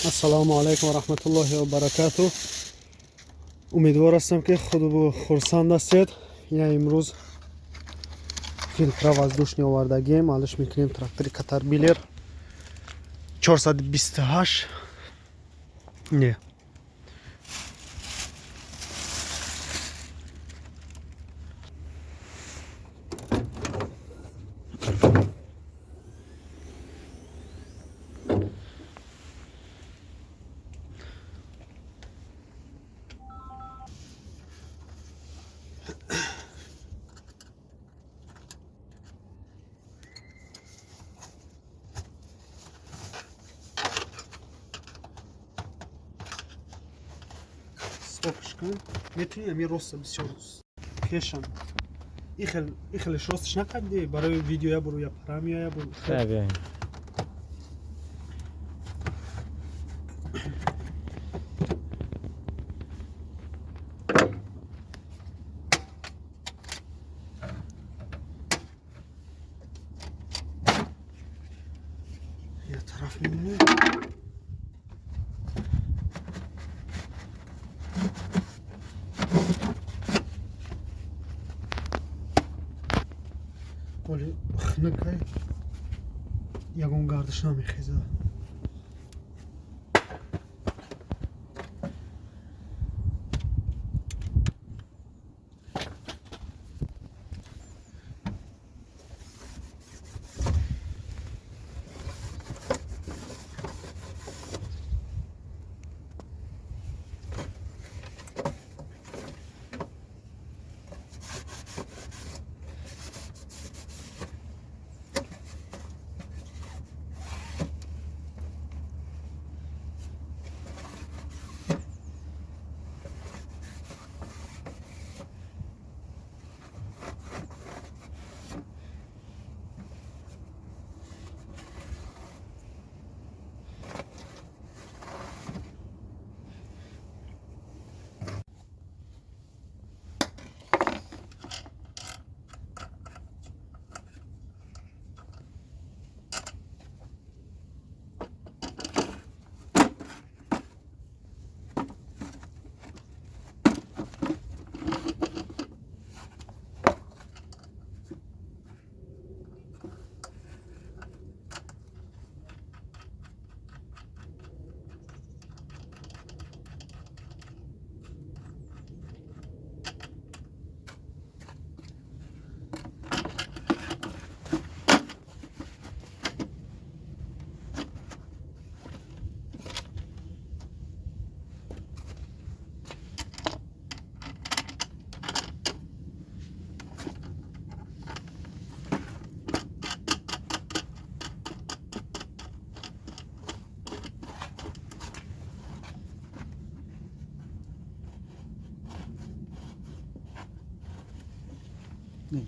Ассалому алайкум ва раҳматуллоҳи ва баракату. Умедвор ҳастам, ки худбу хурсанд ҳастед. Ина имрӯз фильтра воздушный овардагием, алиш мекунем трактори Катерпиллер 428 не. Стопш кун, метавонӣ ами роста бисёр пешам ихелеш ростш накардӣ барои видео, я буру, я пара меоя буру. Биёем. Я тараф мемонем. Оли хнакай, ягон гардиш намехезад.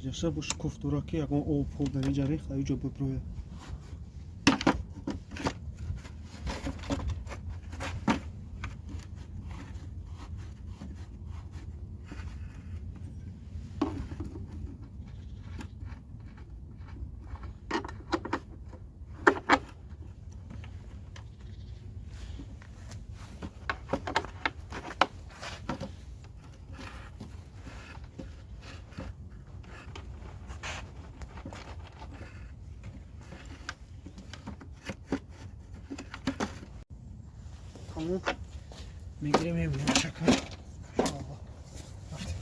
Яша бош, кофтура, ки ягон об пол дар инҷа рехт, аюҷо биброяд. Тамом, мегирем, мебинем шакар, иншоалло. Рафтем.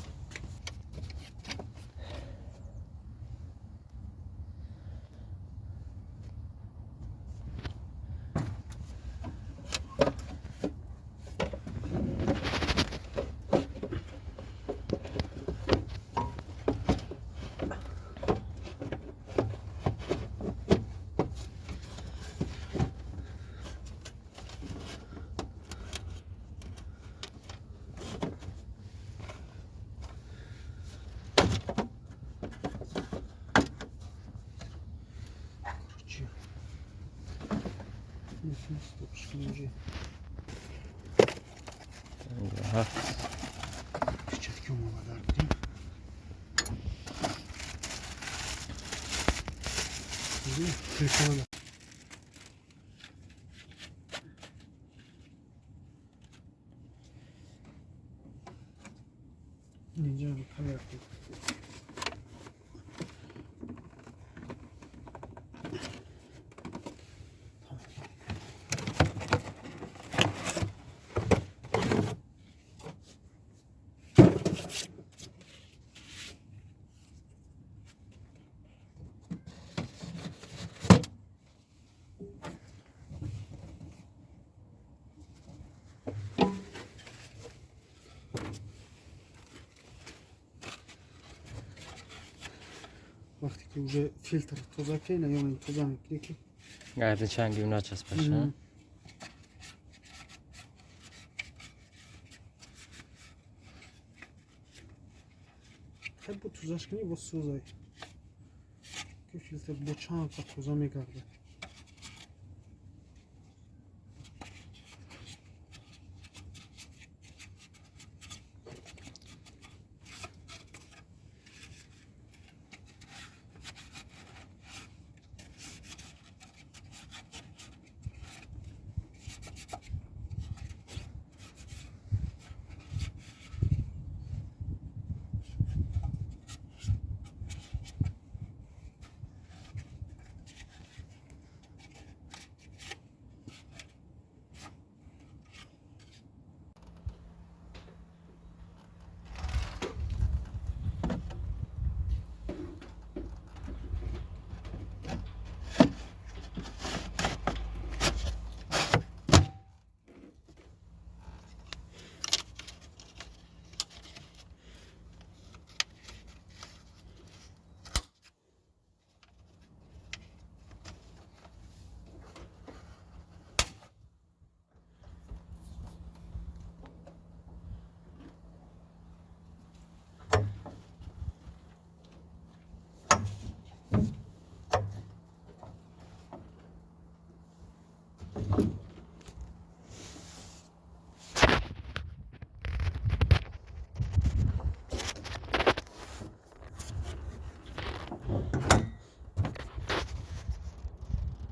Короче, стопш кунем уже. Перчатки омода гирем. Телефона. Камера. Вақте ки уже филтр тоза кунӣ, ё тоза мекунӣ, ки гарди чанги начаспаша. Хай, бо тозаш кунӣ, бо сӯзай, ки филтр бо чанд қа тоза мегардад.